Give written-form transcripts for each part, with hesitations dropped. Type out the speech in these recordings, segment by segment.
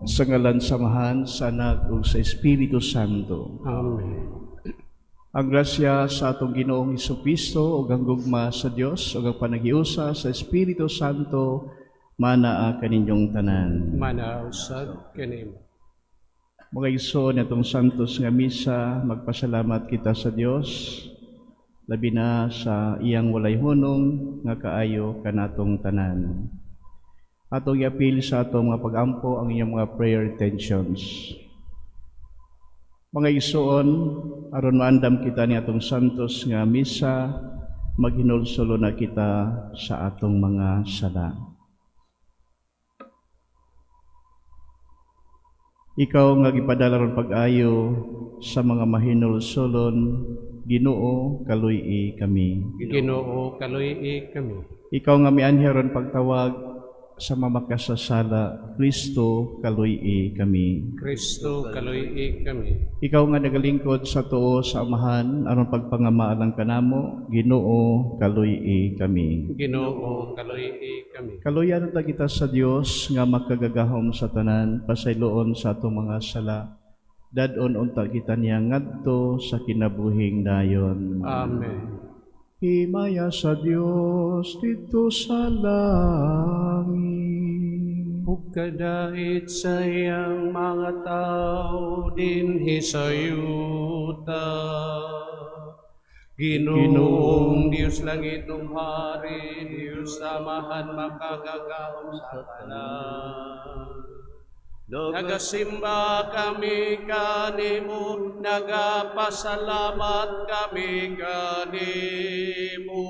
Sa ngalan sa Amahan, sa Anak ug sa Espiritu Santo. Amen. Ang grasya sa atong Ginoong Hesukristo ug ang gugma sa Dios ug ang panaghiusa sa Espiritu Santo manaa kaninyong tanan. Manaa usab kanimo. Mga igsoon, atong santos nga misa, magpasalamat kita sa Dios labi na sa iyang walay hunong nga kaayo kanatong tanan. Atong iapil sa atong mga pagampo ang inyong mga prayer intentions. Mga igsoon, aron maandam kita ni atong santos nga misa, maghinulsol na kita sa atong mga sala. Ikaw nga gipadala ron pag-ayo sa mga mahinulsolon, Ginoo, kaluy-i kami. Ginoo, kaluy-i kami. Ikaw nga mianhi aron pagtawag sa mga makasasala, Kristo, kaluy-i kami. Kristo, kaluy-i kami. Ikaw nga nagalingkod sa tuo sa Amahan aron pagpangamaalang kanamo, Ginoo, kaluy-i kami. Ginoo, kaluy-i kami. Kaluyan ta kita sa Dios nga makagagahom sa tanan, pasayloon sa atong mga sala. Dad-on unta kita niya ngadto sa kinabuhing dayon. Amen. Himaya sa Dios didto sa langit. Ug kadait sa iyang mga tao dinhi sa yuta. Ginoong Diyos langit ug hari, Diyos Amahan makagagahom sa tanan. Nagasimba kami kanimo, nagapasalamat kami kanimo.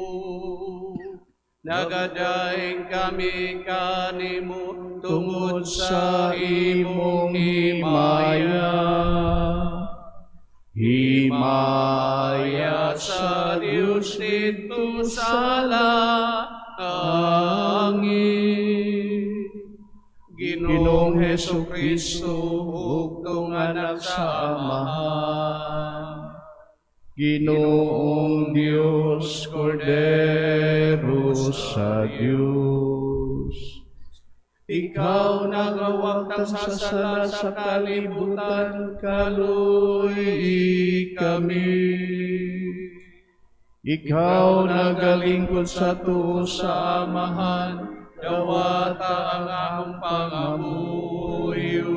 Nagadaig kami kanimo tungod sa imong himaya. Himaya sa Dios didto sa langit. Ginoong Hesus Kristo, bugtong anak sa Amahan. Ginoong Dios, Kordero sa Dios. Ikaw nagawagtang sa sala sa kalibutan, kaluy kami. Ikaw nagalingkod sa tuo sa Amahan, dawata ang among pangamuyo.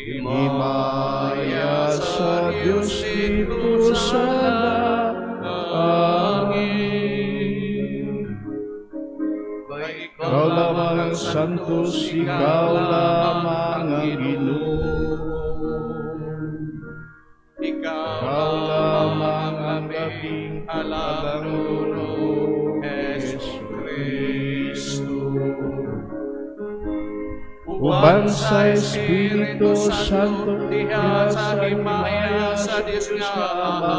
Himaya sa Diyos didto sa langit. Ikaw lamang ang santos, ikaw lamang ang Ginoo. Ikaw lamang ang labing alang duno, Hesus Kristo. Uban sa Espiritu Santo, diha sa himaya sa Dios nga Amahan.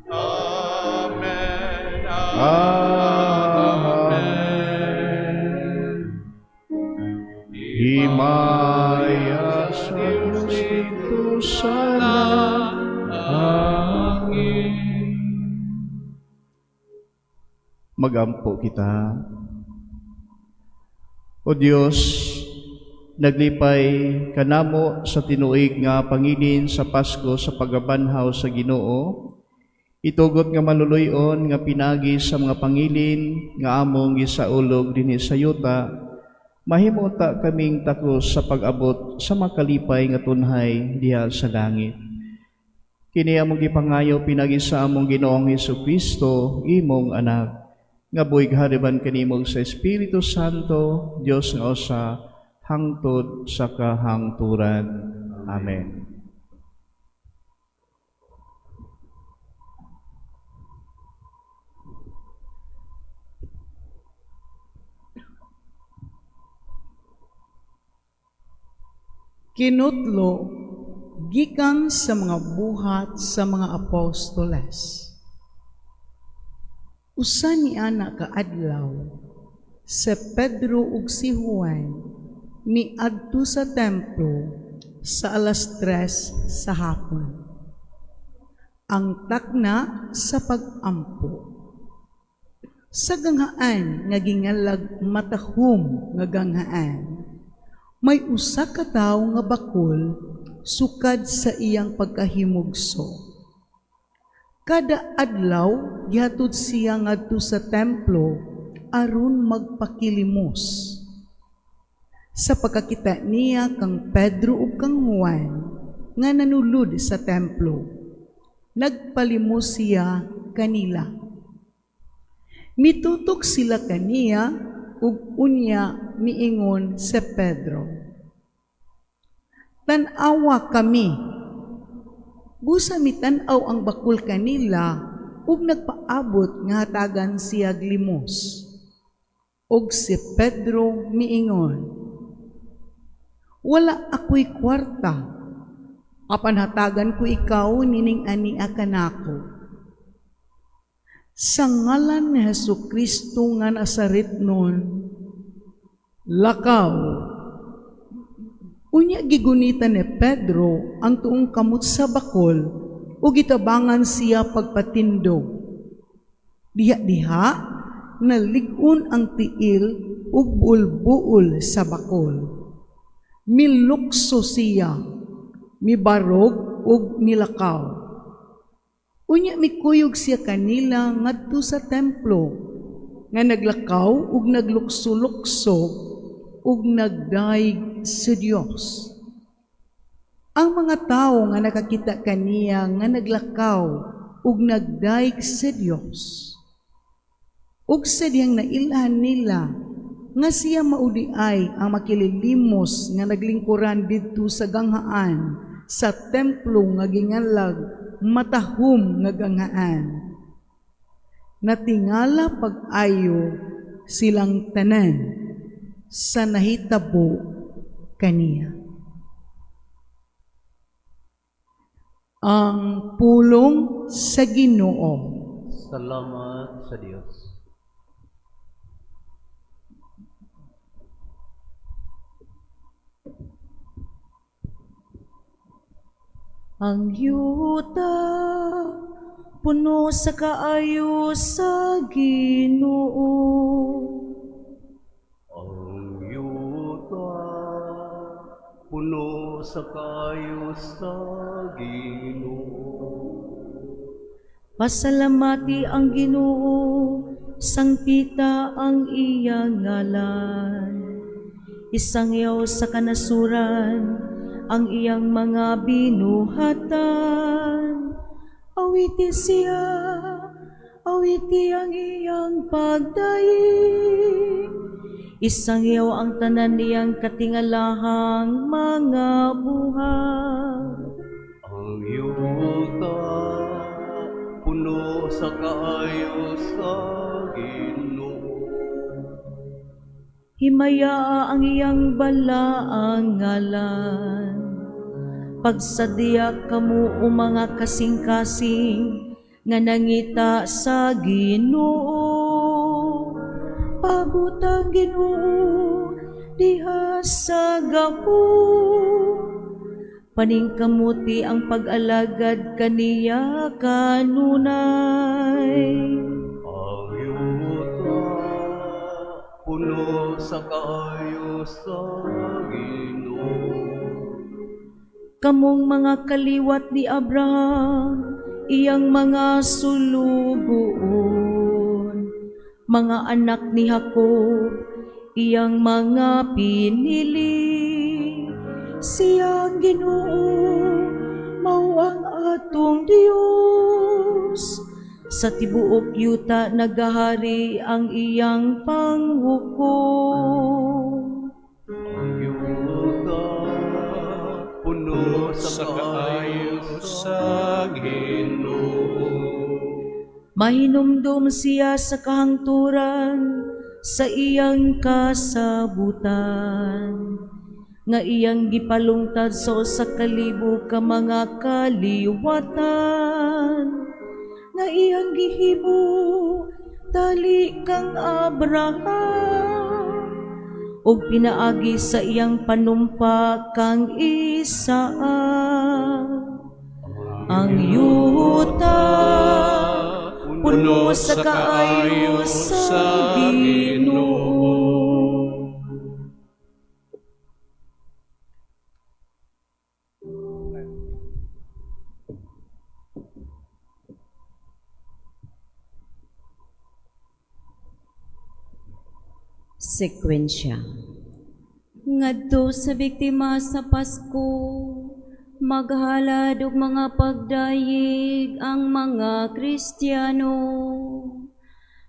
Amen. Amen. Himaya sa Diyos didto sa langit. Magampo kita. O Dios, naglipay kanamo sa tinuig nga pangilin sa Pasko sa pagkabanhaw sa Ginoo. Itugot nga maluluy-on nga pinagi sa mga pangilin nga among gisaulog dinhi sa yuta, mahimo ta kaming takos sa pag-abot sa makalipay nga tunhay diha sa langit. Kini among gipangayo pinagi sa among Ginoong Hesus Kristo, imong anak, nga buhi hari kanimo sa Espiritu Santo, Dios nga usa, hangtod sa kahangturan. Amen. Kinutlo gikan sa mga Buhat sa mga Apostoles. Usa ni ana ka adlaw, si Pedro ug si Juan niadto sa templo sa 3:00 sa hapon. Ang takna sa pag-ampo. Sa ganghaan nga ginganlag Matahom nga Ganghaan, may usa ka tawo nga bakol sukad sa iyang pagkahimugso. Kada adlaw gihatod siya ngadto sa templo aron magpakilimos. Sa pagkakita niya kang Pedro ug kang Juan nga nanulod sa templo, nagpalimos siya kanila. Mitutok sila kaniya ug unya miingon si Pedro, "Tan-awa kami." Busa mitan-aw ang bakol kanila ug nagpaabot nga hatagan siya limos. Ug si Pedro miingon, "Wala ako'y kwarta, apan hatagan ko ikaw nining ania kanako. Sa ngalan ni Hesus Kristo nga Nazaretnon, lakaw." Unya gigunitan ni Pedro ang tuong kamot sa bakol ug gitabangan siya pagpatindog. Diha-diha nalig-on ang tiil ug buol-buol sa bakol. Milukso siya, mibarog ug milakaw. Unya mikuyog siya kanila ngadto sa templo nga naglakaw ug naglukso-lukso ug nagdayeg sa Dios. Ang mga tawo nga nakakita kaniya nga naglakaw ug nagdayeg sa Dios, ug sa dihang nailhan nila nga siya mao diay ang makililimos nga naglingkuran didto sa ganghaan sa templo nga ginganlag Matahom nga Ganghaan, natingala pag-ayo silang tanan sa nahitabo kaniya. Ang pulong sa Ginoo. Salamat sa Dios. Ang yuta puno sa kaayo sa Ginoo. Ang yuta puno sa kaayo sa Ginoo. Pasalamati ang Ginoo, sangpita ang iyang ngalan. Isangyaw sa kanasuran ang iyang mga binuhatan. Awiti siya, awiti ang iyang pagdayeg. Isangyaw ang tanan niyang katingalahang mga buhat. Ang yuta puno sa kaayo sa Ginoo. Himaya ang iyang balaang ngalan. Pagsadya kamo o mga kasing-kasing nga nangita sa Ginoo. Paabot ang Ginoo diha sa gahom. Paningkamuti ang pag-alagad kaniya kanunay. Ang yuta puno sa kaayo sa Ginoo. Kamong mga kaliwat ni Abraham, iyang mga sulugoon, mga anak ni Jacob, iyang mga pinili. Siyang Ginoo, mao ang atong Dios. Sa tibuok yuta nagahari ang iyang panghukom. Ang yuta puno sa kaayo sa Ginoo. Mahinumdum siya sa kahangturan sa iyang kasabutan, nga iyang gipalungtad sa 1,000 ka mga kaliwatan, nga iyang gihimo tali kang Abraham, ug pinaagi sa iyang panumpa kang Isaac. Ang yuta Puno sa kaayo sa Ginoo. Sekwensya. Ngadto sa biktima sa Pasko, maghalad og mga pagdayeg ang mga Kristiyano.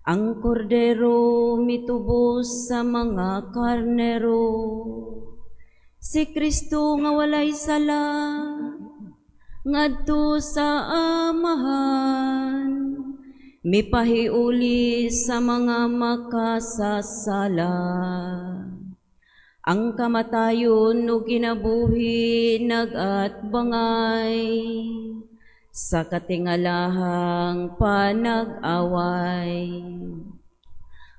Ang kordero mitubos sa mga karnero. Si Kristo nga walay sala, ngadto sa Amahan, mipahiuli sa mga makasasala. Ang kamatayon ug kinabuhi nag-atbangay sa katingalahang panag-away.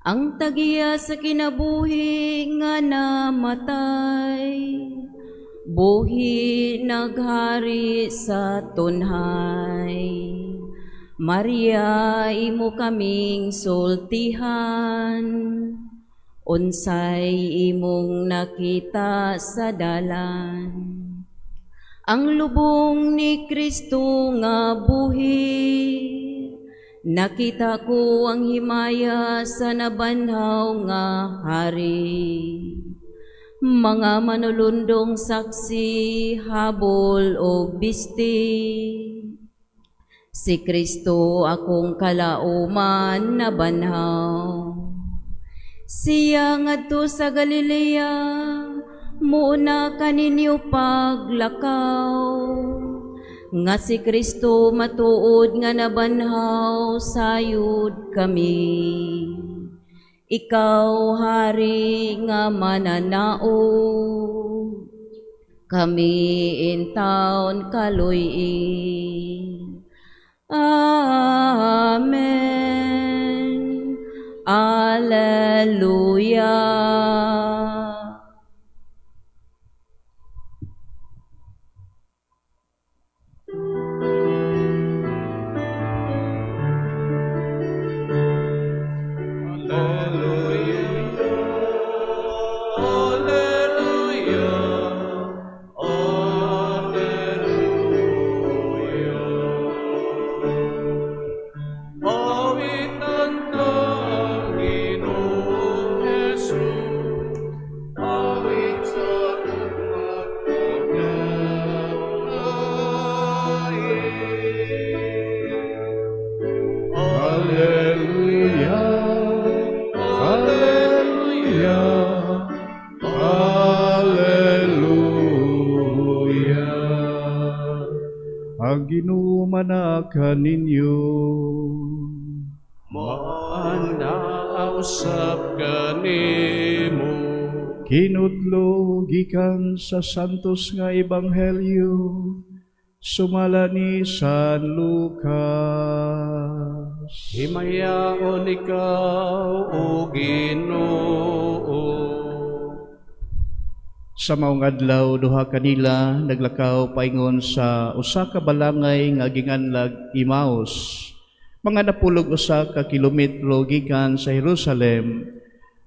Ang tagiya sa kinabuhi nga namatay, buhi naghari sa tunhay. Maria, imo kaming sultihan, unsay imong nakita sa dalan. Ang lubong ni Kristo nga buhi, nakita ko ang himaya sa nabanhaw nga hari. Mga manulundong saksi, habol og bisti, si Kristo akong kalauman nabanhaw. Siya ngadto sa Galilea, muuna kaninyo paglakaw. Nga si Kristo matuod nga nabanhaw, sayod kami. Ikaw, hari nga mananaog, kami intawon kaluy-i. Amen. Alleluia. Alleluia, Alleluia, Alleluia. Awitan ta ang Ginoong Jesus, awit sa tugmag Alleluia, Alleluia, Alleluia. Ang Ginoo manaa kaninyo. Maanaa usab kanimo. Kinutlo gikan sa Santos nga Ebanghelyo sumala ni San Lucas. Himayaon ikaw, O Ginoo. Sa maong adlaw, duha kanila naglakaw paingon sa usa ka balangay nga ginganlag Emmaus, mga 61 ka kilometro gikan sa Jerusalem,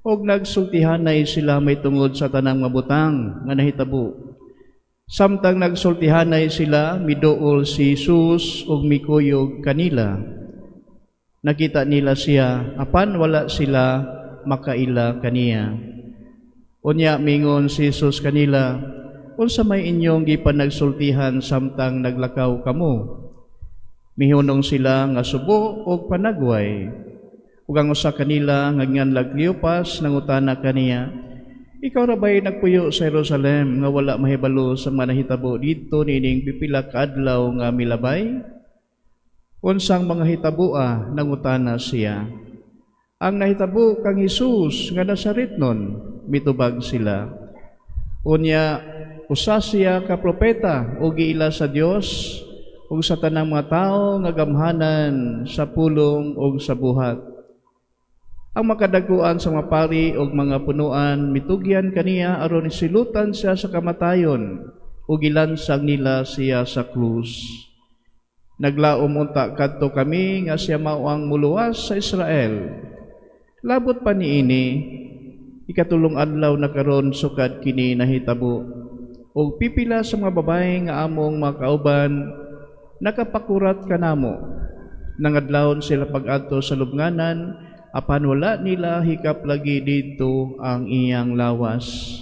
og nagsultihanay sila may tungod sa tanang mabutang nga nahitabo. Samtang nagsultihanay sila, miduol si Jesus ug mikuyog kanila. Nakita nila siya, apan wala sila makaila kaniya. Unya mingon si Jesus kanila, unsa may inyong gipanagsultihan samtang naglakaw kamo? Mihunong sila nga subo og panagway. Ug ang usa kanila nga nganlag Cleopas nangutana kaniya, ikaw ra ba'y nagpuyo sa Jerusalem nga wala mahibalo sa mga nahitabo didto niining pipila ka adlaw nga milabay? Unsang mga hitaboa? Nangutana siya. Ang nahitabo kang Hesus nga Nazaretnon, mitubag sila. Unya usa siya ka propeta o giila sa Dios ug sa tanang mga tawo nga gamhanan sa pulong ug sa buhat. Ang makadaguan sa mga pari ug mga punuan mitugyan kaniya aron silutan siya sa kamatayon ug gilansang nila siya sa krus. Naglaom unta kadto kami nga siya mao ang muluwas sa Israel. Labot pa niini, ikatulong adlaw na karon sukad kini nahitabo. Ug pipila sa mga babae nga among mga kauban nakapakurat kanamo. Nangadlawon sila pag-adto sa lubnganan, apan wala nila hikap lagi didto ang iyang lawas.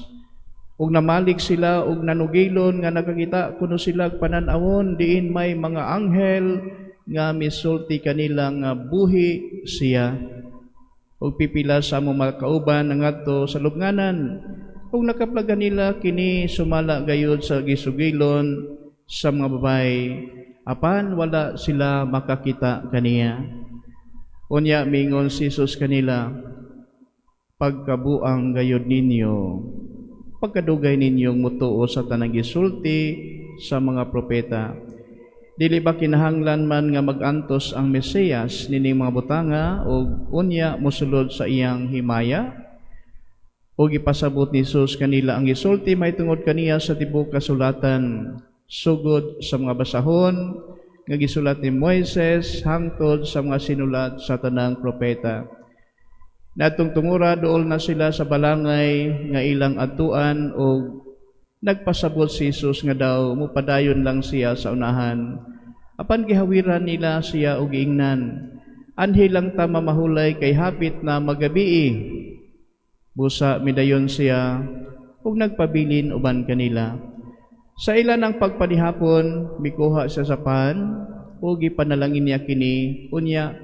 Ug namalik sila og nanugilon nga nakakita kuno sila panan-awon diin may mga anghel nga misulti kanila nga buhi siya. Ug pipila sa among mga kauban nangadto sa lubnganan ug nakaplagan nila kini sumala gayud sa gisugilon sa mga babae, apan wala sila makakita kaniya. Unya mingon si Jesus kanila, "Pagkabuang gayud ninyo, pagkadugay ninyong mutuo sa tanang gisulti sa mga propeta. Dili ba kinahanglan man nga magantos ang Mesiyas nining mga butanga ug unya mosulod sa iyang himaya?" Ug ipasabot ni Jesus kanila ang gisulti mahitungod kaniya sa tibuok kasulatan, sugod sa mga basahon nga gisulat ni Moises hangtod sa mga sinulat sa tanang propeta. Natong tungura, duol na sila sa balangay nga ilang adtuan ug nagpasabot si Jesus nga daw mupadayon lang siya sa unahan. Apan gihawiran nila siya og giingnan, "Anhi lang ta mamahulay kay hapit na magabii." Busa midayon siya ug nagpabilin uban kanila. Sa ila ng pagpanihapon, mikuha siya sa pan ug gipanalangin niya kini, unya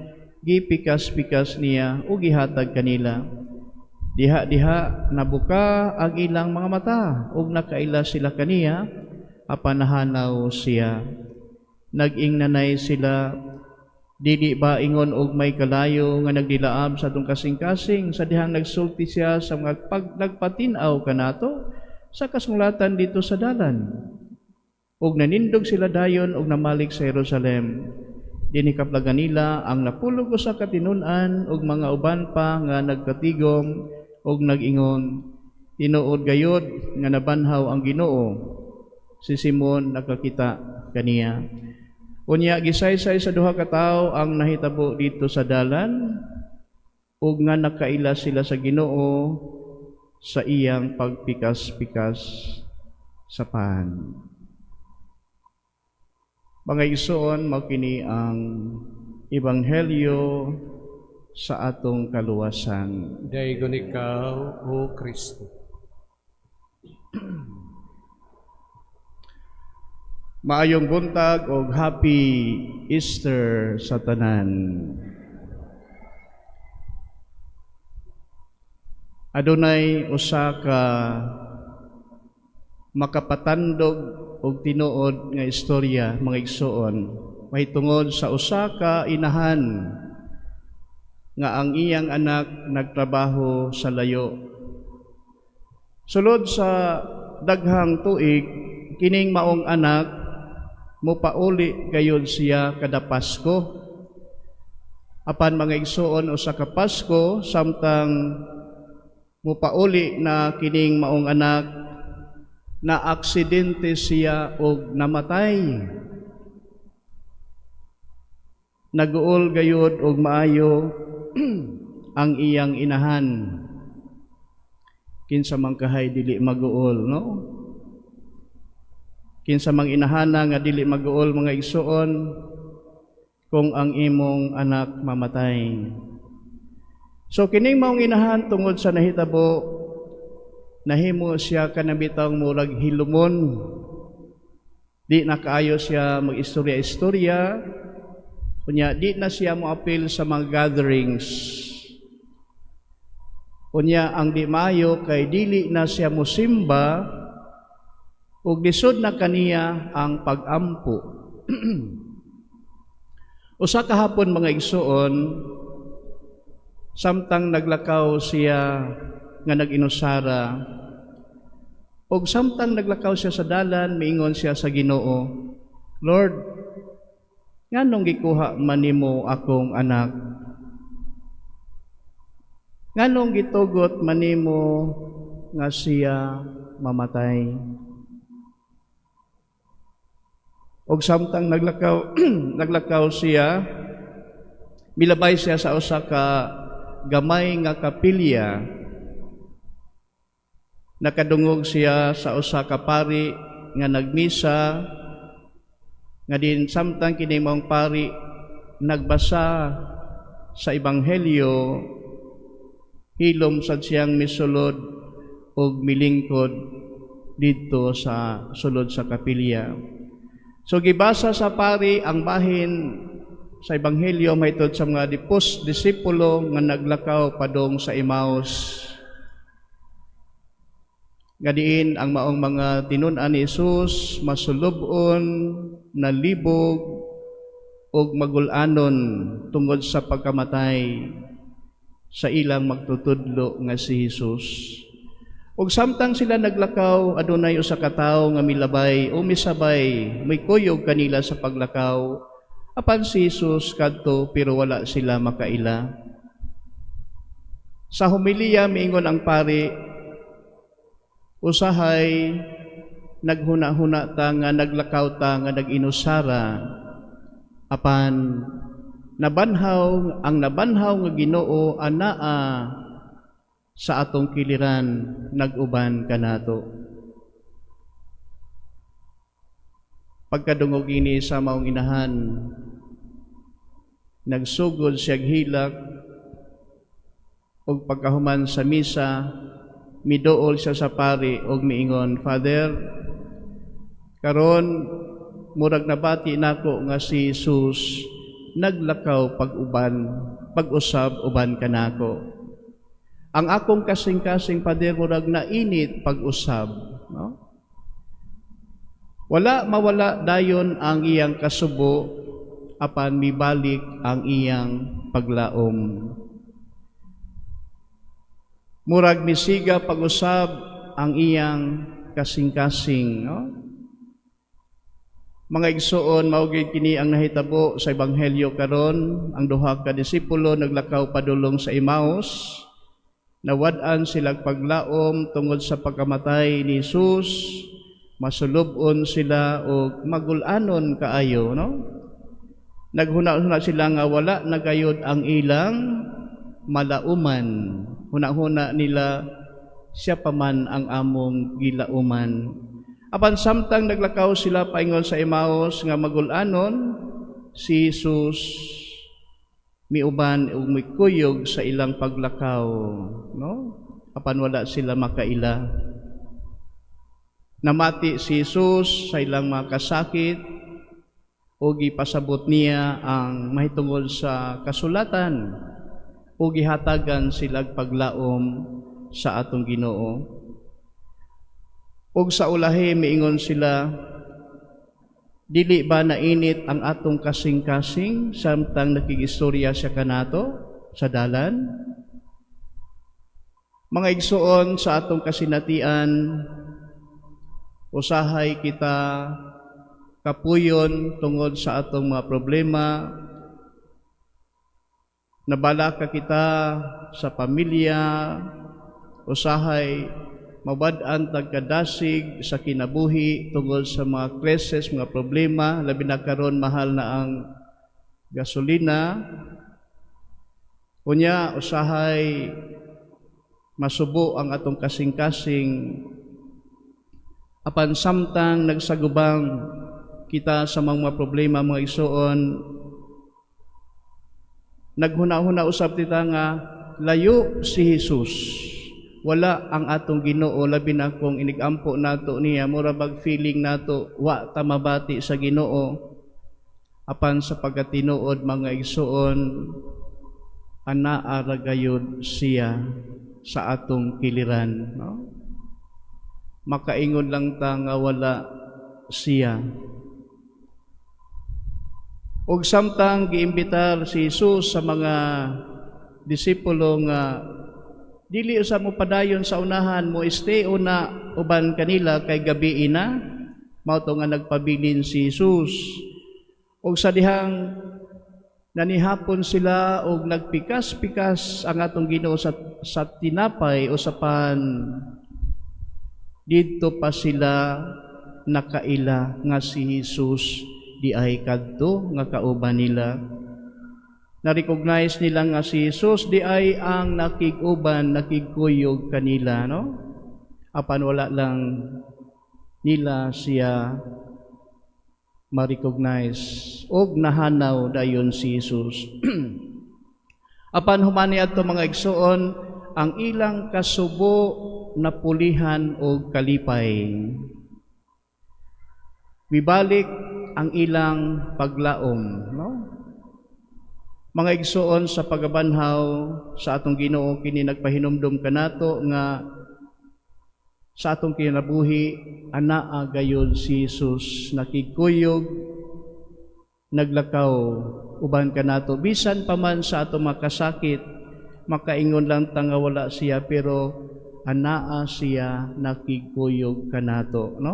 gipikas-pikas niya ug gihatag kanila. Diha-diha nabuka ang ilang mga mata ug nakaila sila kaniya, apan nahanaw siya. Nag-ingnanay sila, "Dili ba ingon og may kalayo nga nagdilaab sa atong kasing-kasing sa dihang nagsulti siya sa mga pag nagpatin-aw kanato sa kasunglatan didto sa dalan?" Ug nanindog sila dayon ug namalik sa Jerusalem. Dinhi kaplagan nila ang 11 ka tinun-an ug mga uban pa nga nagkatigom ug nag-ingon, "Tinuod gayud nga nabanhaw ang Ginoo. Si Simon nakakita kaniya." Unya gisaysay sa duha ka tawo ang nahitabo didto sa dalan ug nga nakaila sila sa Ginoo sa iyang pagpikas-pikas sa pan. Mga igsoon, mao kini ang ebanghelyo sa atong kaluwasan. Daygon ikaw, O Kristo. Maayong buntag og Happy Easter sa tanan. Adunay usa ka makapatandog og tinuod nga istorya, mga igsoon, mahitungod sa usa ka inahan nga ang iyang anak nagtrabaho sa layo. Sulod sa daghang tuig, kining maong anak mopauli gayud siya kada Pasko. Apan, mga igsoon, usa ka Pasko, samtang mopauli na kining maong anak, na aksidente siya og namatay. Naguol gayud og maayo ang iyang inahan. Kinsa man kahay dili maguol, no? Kinsa mang inahana nga dili maguol, mga igsoon, kung ang imong anak mamatay? So kining maong inahan, tungod sa nahitabo, nahimo siya kanabitang murag hilumon. Di na kaayo siya mag-istorya-istorya. Unya di na siya moapil sa mga gatherings. Unya ang di maayo kay dili na siya mosimba ug lisod na kaniya ang pag-ampo. Usa ka hapon, mga igsoon, samtang naglakaw siya nga nag-inusara ug samtang naglakaw siya sa dalan, miingon siya sa Ginoo, "Lord, nganong gikuha man nimo akong anak? Nganong gitugot man nimo nga siya mamatay?" Og samtang naglakaw naglakaw siya, milabay siya sa usa ka gamay nga kapilya. Nakadungog siya sa usa ka pari nga nagmisa, nga din samtang kini maong pari nagbasa sa ebanghelyo, hilom sad siyang misulod og milingkod didto sa sulod sa kapilya. So gibasa sa pari ang bahin sa ebanghelyo mahitungod sa mga disipulo nga naglakaw padong sa Emmaus, nga diin ang maong mga tinun-an ni Jesus masulub-on, nalibog ug magul-anon tungod sa pagkamatay sa ilang magtutudlo nga si Jesus. Ug samtang sila naglakaw, adunay usa ka tawo nga milabay o misabay, may kuyog kanila sa paglakaw. Apan si Jesus kadto, pero wala sila makaila. Sa homilya, miingon ang pari, usahay naghuna-huna ta nga naglakaw ta nga nag-inusara, apan nabanhaw ang nabanhaw nga Ginoo anaa sa atong kiliran, nag-uban kanato. Pagkadungog ini sa maong inahan, nagsugod siya hilak, ug pagkahuman sa misa, miduol siya sa pari ug miingon, "Father, karon murag nabati nako nga si Jesus naglakaw pag-uban, pag-usab uban kanako. Ang akong kasing-kasing, Father, murag nainit pag-usab," no? Wala mawala dayon ang iyang kasubo, apan mibalik ang iyang paglaom. Murag misiga pag-usab ang iyang kasing-kasing, no? Mga igsuon, mao gyud kini ang nahitabo sa ebanghelyo karon. Ang duha ka disipulo naglakaw padulong sa Emmaus. Nawad-an sila paglaom tungod sa pagkamatay ni Jesus. Masulub-on sila og magul-anon kaayo, no? Naghuna-huna sila nga wala na gayud ang ilang malauman. Huna-huna nila, siya pa man ang among gilauman. Apan samtang naglakaw sila paingon sa Emmaus nga magul-anon, si Jesus miuban ug mikuyog sa ilang paglakaw, no? Apan wala sila makaila. Namati si Jesus sa ilang mga kasakit ug gipasabot niya ang mahitungod sa kasulatan ug gihatagan sila paglaom sa atong Ginoo. Ug sa ulahi miingon sila, "Dili ba nainit ang atong kasing-kasing samtang nakigistorya siya kanato sa dalan?" Mga igsuon, sa atong kasinatian, usahay kita kapuyon tungod sa atong mga problema. Nabalaka kita sa pamilya, usahay mawad-an tag kadasig sa kinabuhi tungod sa mga krisis, mga problema, labi na karon mahal na ang gasolina. Unya, usahay masubo ang atong kasing-kasing. Apan samtang nagsagubang kita sa mga problema, mga igsuon, naghuna-huna usab kita nga layo si Jesus. Wala ang atong Ginoo, labi na kung inigampo nato niya, mura bag feeling nato wa ta mabati sa Ginoo. Apan sa pagkatinuod, mga igsuon, anaa ra gayud siya sa atong kiliran, no? Makaingon lang ta nga wala siya. Ug samtang giimbitar si Jesus sa mga disipulo nga dili usab mo padayon sa unahan, mo stay una uban kanila kay gabi na, mao to nga nagpabilin si Jesus. Ug sa dihang nanihapon sila og nagpikas-pikas ang atong Ginoo sa tinapay o sa pan, didto pa sila nakaila nga si Jesus di ay kadto nga kauban nila. Na-recognize nila nga si Jesus di ay ang nakig-uban, nakigkuyog kanila, no? Apan wala lang nila siya ma-recognize og nahanaw dayon si Jesus. Apan human niadto, mga igsoon, ang ilang kasubo napulihan og kalipay. Mibalik ang ilang paglaom, no? Mga igsoon, sa pagabanhaw sa atong Ginoo, kini nagpahinumdum kanato nga sa atong kinabuhi anaa gayud si Jesus, nakigkuyog, naglakaw uban kanato bisan pa man sa atong makasakit. Makaingon lang ta nga wala siya, pero anaa siya, nakigkuyog kanato, no?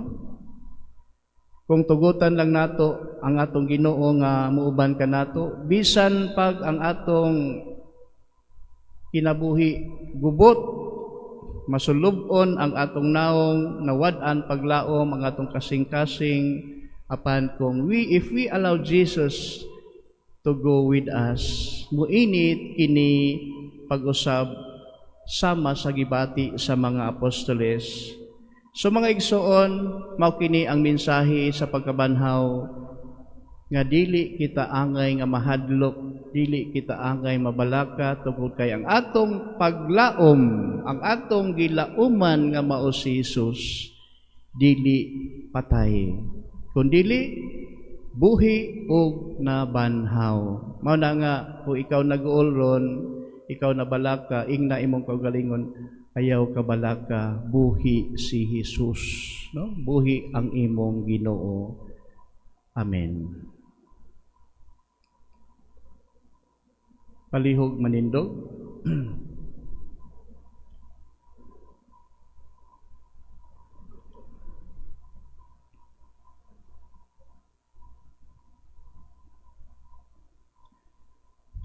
Kung tugutan lang nato ang atong Ginoo nga muuban kanato bisan pag ang atong kinabuhi gubot, masulub-on ang atong naong, nawad-an paglaom ang atong kasing-kasing, apan kung we if we allow Jesus to go with us, muinit kini pag-usab sama sa gibati sa mga apostoles. So mga igsoon, mao kini ang mensahe sa pagkabanhaw, nga dili kita angay nga mahadlok, dili kita angay mabalaka, tungod kay ang atong paglaom, ang atong gilauman nga mao si Jesus, dili patay, kundili buhi ug nabanhaw. Mao na nga kung ikaw nag-uol ron, ikaw nabalaka, ingna imong kaugalingon, "Ayaw ka balaka, buhi si Jesus," no? Buhi ang imong Ginoo. Amen. Palihog manindog.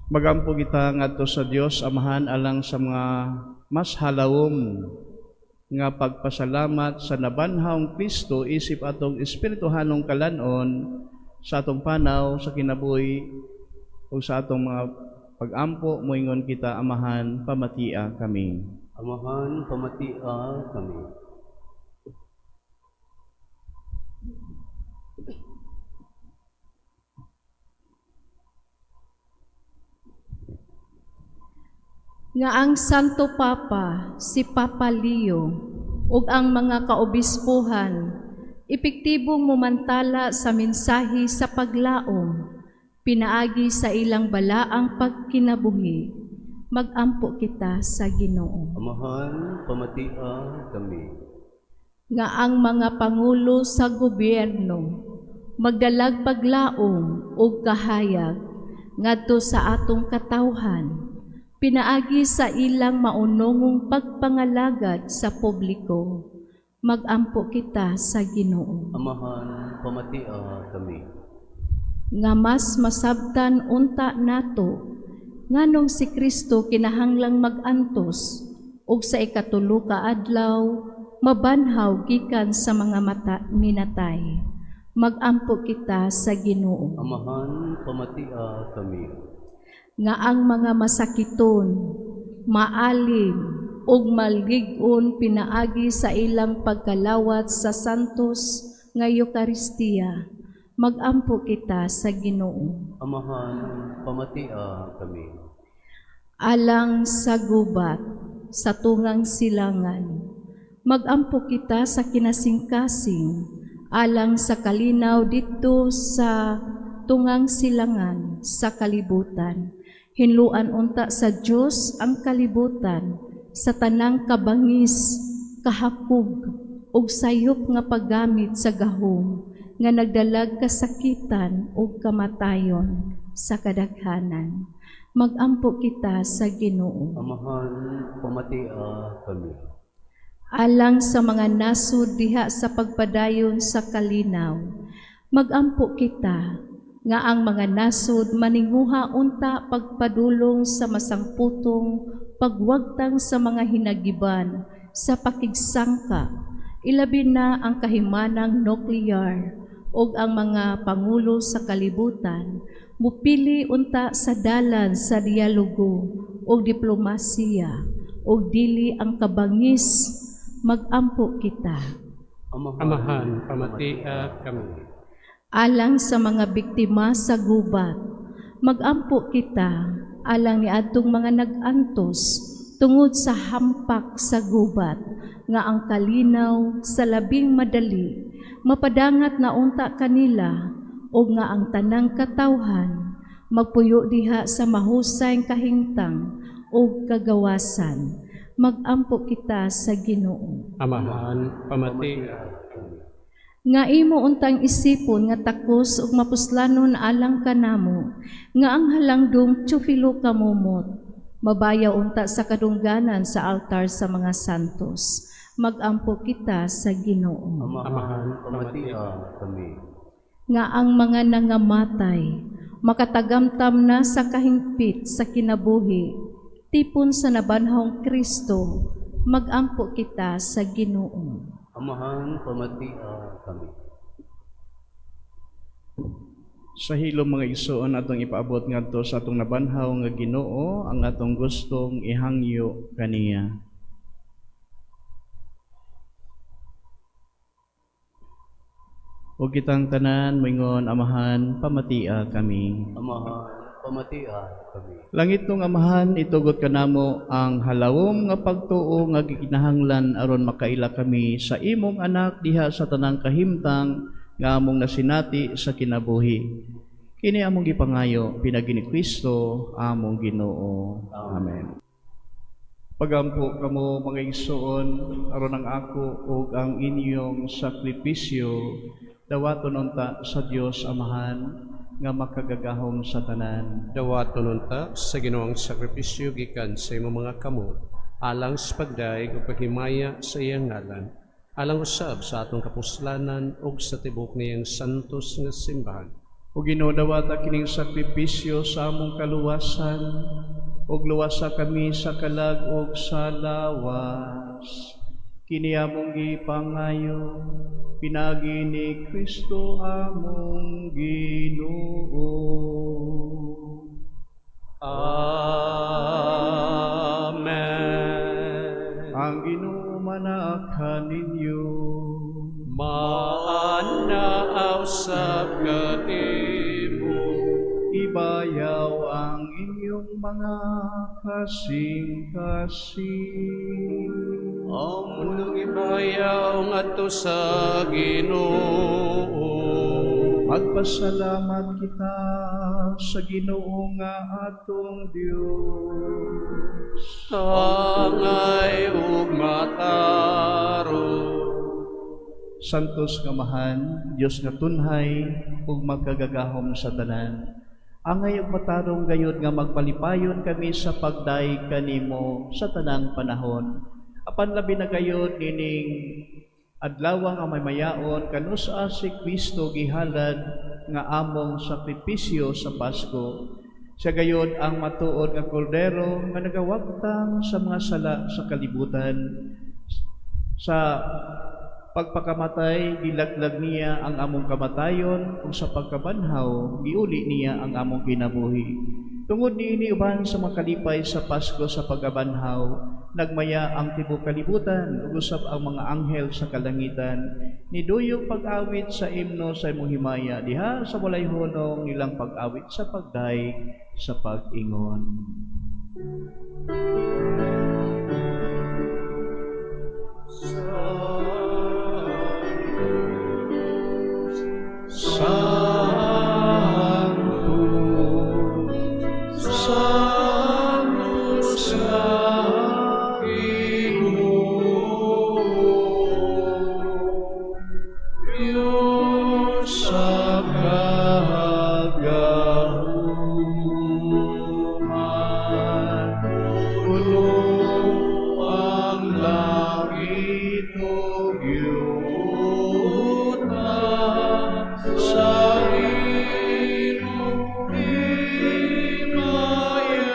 Magampo kita ngadto sa Dios Amahan alang sa mga mas halawom nga pagpasalamat sa nabanhawng Kristo isip atong espirituhanong kalan-on sa atong panaw sa kinabuhi o sa atong mga pagampo. Moingon kita, Amahan, pamatia kami. Amahan, pamatia kami. Nga ang Santo Papa, si Papa Leo, ug ang mga kaobispuhan, epektibong mumantala sa mensahe sa paglaom, pinaagi sa ilang balaang pagkinabuhi. Magampo kita sa Ginoo. Amahan, pamatia kami. Nga ang mga pangulo sa gobyerno magdalag paglaom ug kahayag ngadto sa atong katawhan pinaagi sa ilang maunongong pagpangalagad sa publiko. Magampo kita sa Ginoo. Amahan, pamatia kami. Nga mas masabtan unta nato nganong si Kristo kinahanglang mag-antos ug sa ikatulo ka adlaw mabanhaw gikan sa mga mata minatay. Magampo kita sa Ginoo. Amahan, pamatia kami. Nga ang mga masakiton maalim ug malig-on pinaagi sa ilang pagkalawat sa Santos nga Eukaristiya. Magampo kita sa Ginoo. Amahan, pamatia kami. Alang sa gubat sa tungang silangan, magampo kita sa kinasingkasing alang sa kalinaw didto sa tungang silangan sa kalibutan. Hinluan unta sa Dios ang kalibutan sa tanang kabangis, kahakog ug sayop nga paggamit sa gahom nga nagdalag kasakitan ug kamatayon sa kadaghanan. Magampo kita sa Ginoo. Amahan, pamatia kami. Alang sa mga nasod diha sa pagpadayon sa kalinaw, magampo kita nga ang mga nasod maninguha unta pagpadulong sa masangputong pagwagtang sa mga hinagiban sa pakigsangka, ilabi na ang kahimanang nuklear. ug ang mga pangulo sa kalibutan mupili unta sa dalan sa dialogo ug diplomasiya ug dili ang kabangis, magampo kita. Amahan, pamatia kami. Alang sa mga biktima sa gubat, magampo kita alang ni adtong mga nag-antos tungod sa hampak sa gubat, nga ang kalinaw sa labing madali mapadangat na unta kanila ug nga ang tanang katawhan magpuyo diha sa mahusay kahimtang ug kagawasan. Magampo kita sa Ginoo. Amahan, pamatia kami. Nga imo untang isipon nga takos ug mapuslanon alang kanamo nga ang halangdong Teofilo Camomot mabayaw unta sa kadungganan sa altar sa mga santos. Magampo kita sa Ginoo. Amahan, pamatia kami. Nga ang mga nangamatay makatagamtam na sa kahingpit sa kinabuhi tipon sa nabanhawng Kristo, magampo kita sa Ginoo. Amahan, pamatia kami. Sa hilom, mga igsoon, atong ipaabot ngadto sa atong nabanhaw nga Ginoo ang atong gustong ihangyo kaniya. Ug kitang tanan moingon, Amahan, pamatia kami. Amahan, pamatia kami. Langit nung Amahan, itugot kanamo ang halawom nga pagtuo nga gikinahanglan aron makaila kami sa imong anak diha sa tanang kahimtang nga among nasinati sa kinabuhi. Kini among gipangayo pinaagi ni Kristo among Ginoo. Amen. Pagampo kamo, mga igsoon, aron ang ako ug ang inyong sakripisyo dawaton unta sa Dios Amahan nga makagagahom sa tanan. Dawaton unta sa Ginoo ang sakripisyo gikan sa imong mga kamot alang sa pagdayeg ug paghimaya sa iyang ngalan, alang usab sa atong kapuslanan ug sa tibuok niyang santos nga simbahan. O Ginoo, dawata kining sakripisyo sa among kaluwasan ug luwasa kami sa kalag ug sa lawas. Kini among gipangayo pinaagi ni Kristo among Ginoo. Amen. Ang Ginoo manaa kaninyo. Maanaaw sa kanimo. Ibayaw ang inyong mga kasing-kasing. Among ibayaw ngadto sa Ginoo. Magpasalamat kita sa Ginoo nga atong Dios. Angay ug matarong. Santos nga Amahan, Dios nga tunhay ug makagagahom sa tanan. Angay ug matarong gayud nga magpalipayon kami sa pagdayeg kanimo sa tanang panahon. Apan labi na gayud nining adlaw nga maymayaon kanus-a si Kristo gihalad nga among sakripisyo sa Pasko. Siya gayud ang matuod nga kordero nga nagawagtang sa mga sala sa kalibutan. Sa pagpakamatay, gilaglag niya ang among kamatayon, ug sa pagkabanhaw, giuli niya ang among kinabuhi. Tungod niini uban sa makalipay sa Pasko sa pagkabanhaw, nagmaya ang tibuok kalibutan ug usab ang mga anghel sa kalangitan. Niduyog pag-awit sa imno sa imong himaya diha sa walay hunong nilang pag-awit sa pagdayeg sa pag-ingon. Santo, Santo sa Ginoo, Diyos sa kagahuman, puno ang langit ug yuta sa imong himaya.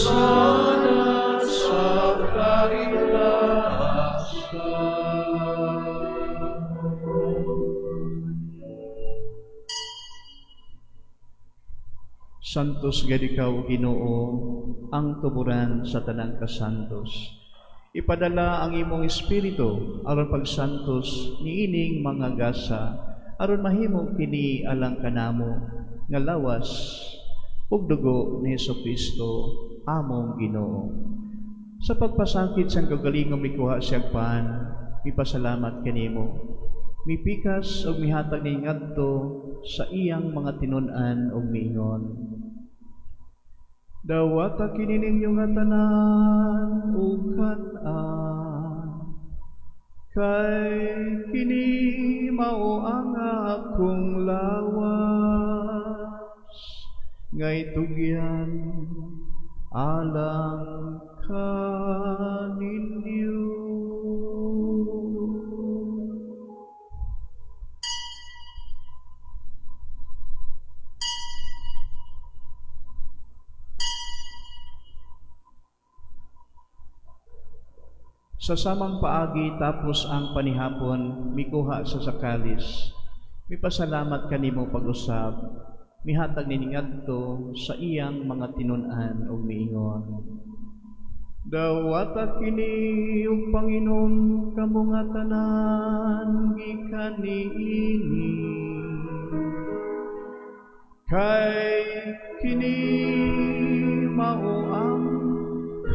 Hosana sa kaitaasan. Santos gid ikaw, Ginoo, ang tuburan sa tanang kasantos. Ipadala ang imong espiritu aron pagsantos niining mga gasa, aron mahimo kini alang kanamo nga lawas ug dugo ni Hesukristo among Ginoo. Sa pagpasakit sang kaugalingong mikuha siyag pan, mipasalamat kanimo. Mipikas ug mihatag ni ngadto sa iyang mga tinun-an ug miingon: Dawata kini ninyo nga tanan ug kan-a, kay kini mao ang akong lawas nga itugyan alang kaninyo. Sa samang paagi tapos ang panihapon, mikuha sa sakalis. Mipasalamat kanimo pag-usab, mihatag ningadto sa iyang mga tinun-an ug miingon: Dawata kini ug panginom kamo nga tanan gikan niini, kay kini mao ang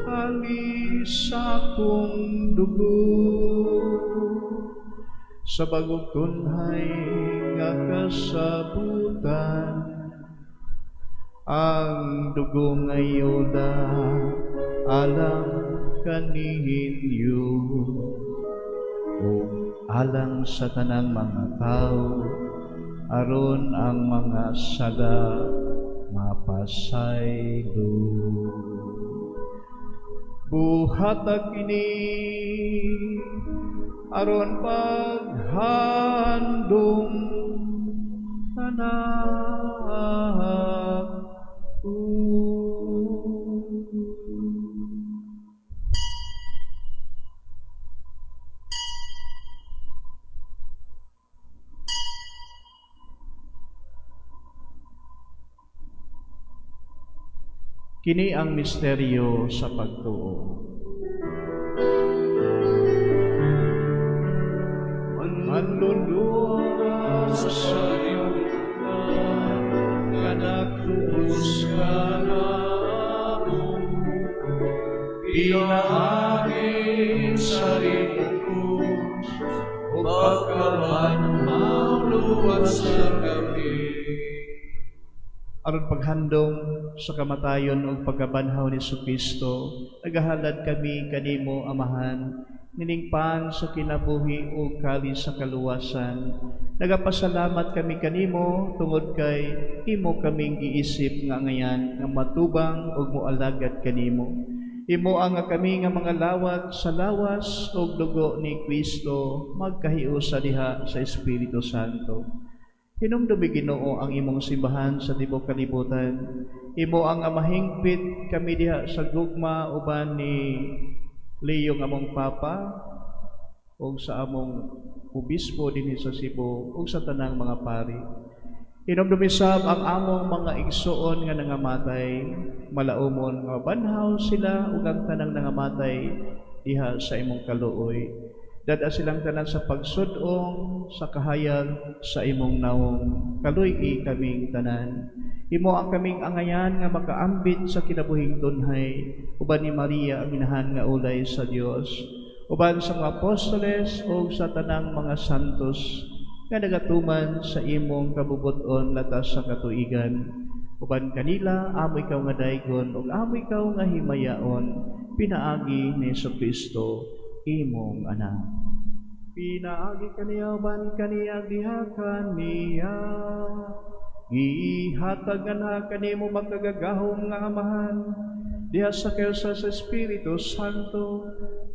kalis sa akong dugo sa bagong tunhay nga kasabutan. Ang dugo ngayoda alang kaninyo ug alang sa tanang mga tawo, aron ang mga sala mapasaylo. Buhata kini aron paghandom kanako. Kini ang misteryo sa pagtuo. Manluluwas sa liwutan, nga nagtubos ka namo, pinaagi sa imong krus, ug pagkabanhaw luwas sa kami. Aron paghandom sa kamatayon ug pagkabanhaw ni Hesukristo, nagahalad kami kanimo, Amahan, niningpan sa kinabuhi ug kalis sa kaluwasan. Nagapasalamat kami kanimo tungod kay imo kaming giisip nga angayan nga matubang ug moalagad kanimo. Imo ang kami nga mga lawag sa lawas ug dugo ni Kristo magkahiusa diha sa Espiritu Santo. Hinumdumi, Ginoo, ang imong simbahan sa tibuok kalibutan. Imo ang mahingpit kami diha sa gugma uban ni Leo nga among Papa ug sa among obispo dinhi sa Cebu ug sa tanang mga pari. Hinumdumi sab ang among mga igsuon nga nangamatay, malaumon nga banhaw sila ug ang tanang nangamatay diha sa imong kaluoy. Dada silang tanan sa pagsudong sa kahayag sa imong nawong. Kaluy-i kaming tanan. Imo ang kaming angayan nga makaambit sa kinabuhing tunhay, uban ni Maria ang inahan nga ulay sa Dios, uban sa mga apostoles ug sa tanang mga santos nga nagatuman sa imong kabubut-on latas sa katuigan. Uban kanila amo ikaw nga daygon ug amo ikaw nga himayaon, pinaagi ni Hesukristo imong anak. Pinaagi kaniya uban kaniya diha kaniya, gihatag na kanimo makagagahom nga Amahan diha sa kaysa sa Espiritu Santo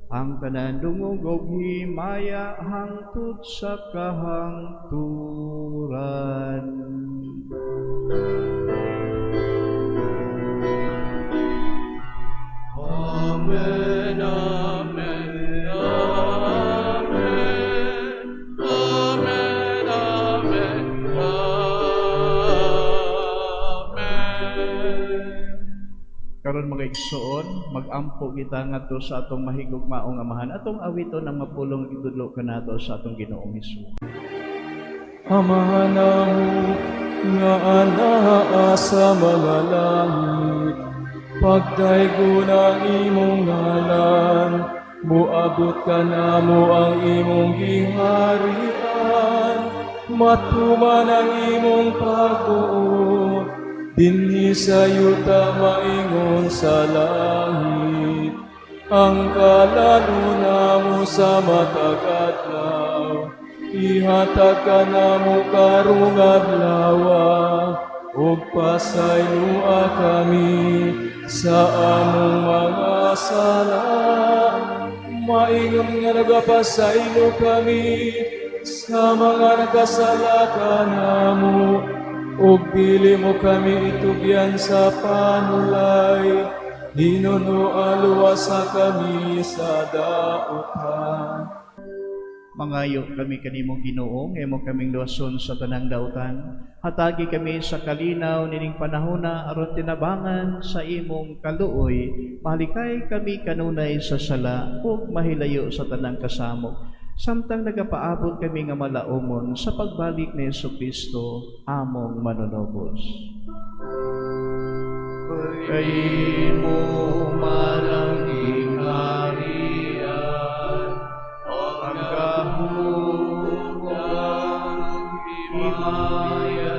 ang tanan dungog og himaya hangtod sa kahangturan. Amen, Amen, Amen, Amen, Amen, Amen. Karon mga igsoon, magampo kita ngadto sa atong mahigugmaong Amahan. Atong awiton ang mapulong gitudlo kanato sa atong Ginoong Hesus. Amahan namo nga anaa sa mga langit, pagdaygon ang imong ngalan, muabot kanamo ang imong giharian, matuman ang imong pagbuot, dinhi sa yuta maingon sa langit. Ang kalan-on namo sa matag adlaw, ihatag kanamo karong adlawa, ug pasayloa kami sa among mga sala, maingon nga nagapasaylo kami sa mga nakasala kanamo, ug dili mo kami itugyan sa panulay, hinunoa luwasa kami sa dautan. Mangayo kami kanimo, Ginoo, nga imo kaming luwason sa tanang dautan. Hatagi kami sa kalinaw nining panahona aron tinabangan sa imong kaluoy, mahalikay kami kanunay sa sala ug mahilayo sa tanang kasamok, samtang nagapaabot kami nga malaumon sa pagbalik ni Hesukristo among manunubos. Kay imo man ang gingharian, ang gahom, ang himaya,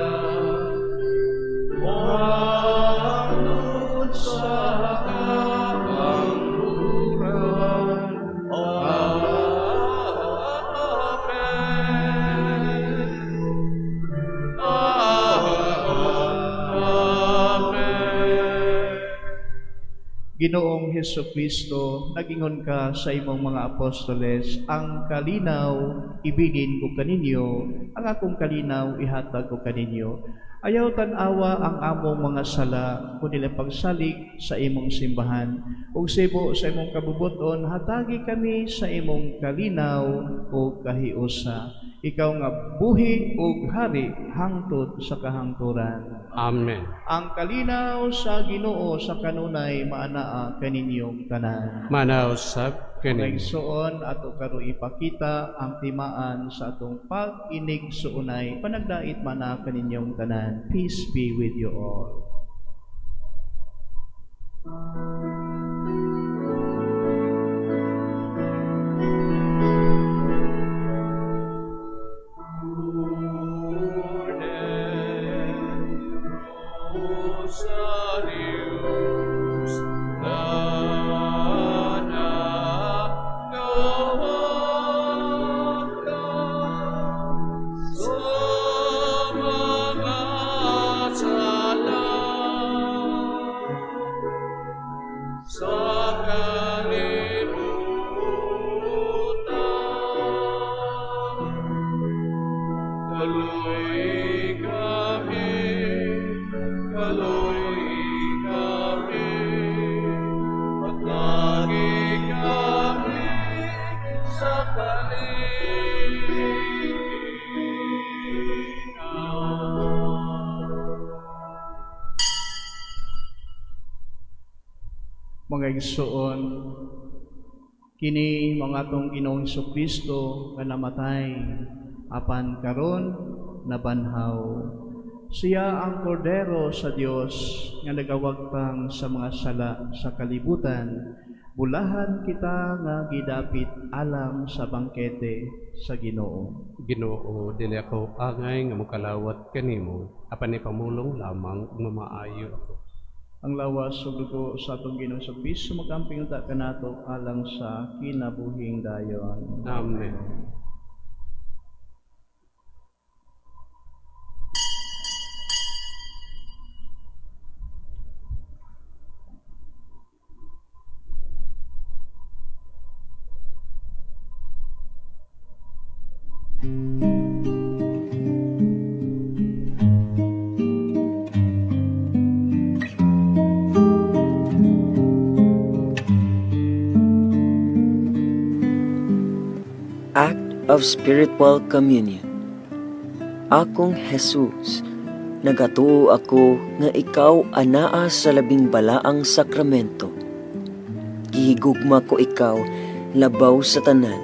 hangtod sa kahangturan. Amen. Amen. Ginoong Hesukristo, nagingon ka sa imong mga apostoles, ang kalinaw ibilin ko kaninyo, ang akong kalinaw ihatag ko kaninyo. Ayaw tan-awa ang among mga sala, kundi ang pagsalig sa imong simbahan. Ug sibo sa imong kabubuton, hatagi kami sa imong kalinaw ug kahiusa. Ikaw nga buhi ug hari hangtod sa kahangturan. Amen. Ang kalinaw sa Ginoo sa kanunay maanaa kaninyong tanan. Maanaa usab Mga kaninyo. igsoon, ato karon ipakita ang timaan sa atong pag-inigsuonay. Panagdait maanaa kaninyong tanan. Peace be with you all. Rosarius, na gawata sa mga sala sa kalibutan. Kaluoyi kami, kaluoyi kami, hatagi kami sa kalinaw. Mga igsoon, kini mga atong Ginoong Kristo nga namatay apan karon nabanhaw. Siya ang kordero sa Dios nga nagawagtang sa mga sala sa kalibutan. Bulahan kita nga gidapit alang sa bangkete sa Ginoo. Ginoo, dili ako angay nga mokalawat kanimo, apan ipamulong lamang ug mamaayo ako. Ang lawas ug dugo sa atong Ginoong Kristo magamping unta kanato alang sa kinabuhing dayon. Amen. of Spiritual Communion. Akong Jesus, nagatuo ako nga ikaw anaa sa labing balaang sakramento. Gihigugma ko ikaw labaw sa tanan,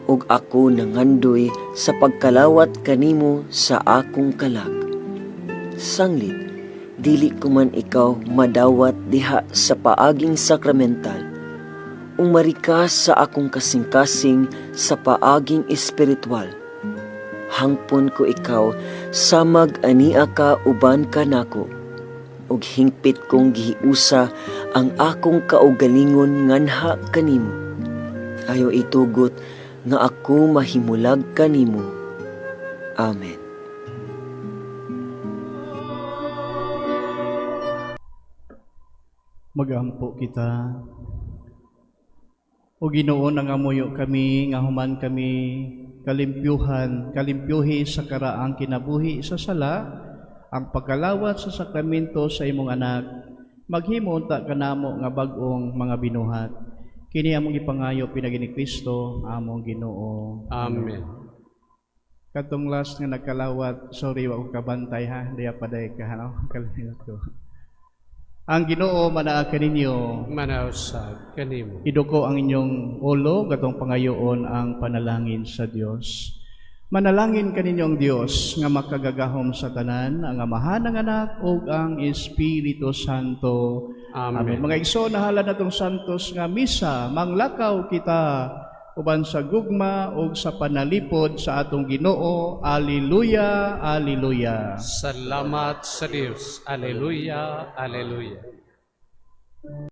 ug ako nangandoy sa pagkalawat kanimo sa akong kalag. Sanglit, dili ko man ikaw madawat diha sa paaging sakramental. Umari ka sa akong kasing-kasing sa paaging espiritual. Hangpon ko ikaw samag ania ka uban kanako, ug hingpit kong gihiusa ang akong kaugalingon nganha kanimo. Ayaw itugot nga ako mahimulag kanimo. Amen. Magampo kita. O Ginoo, nangamuyo kami nga human kami kalimpyuhan, kalimpyuhi sa karaang kinabuhi sa sala, ang pagkalawat sa sakramento sa imong anak, maghimo unta kanamo nga bag-ong mga binuhat. Kini among gipangayo pinaagi ni Kristo, among Ginoo. Amen. Katong last nga nagkalawat, sorry wa ko kabantay ha, diya paday ka no, kalimot ko. Ang Ginoo manaa kaninyo. Manausab kanimo. Iduko ang inyong ulo, katong pangayoon ang panalangin sa Dios. Manalangin kaninyong Dios nga makagagahom sa tanan, ang Amahan, ang Anak ug ang Espiritu Santo. Amen. Mga igsoon, nahalad natong santos nga misa, manglakaw kita uban sa gugma ug sa panalipod sa atong Ginoo. Alleluia, alleluia. Salamat sa Dios. Alleluia, alleluia.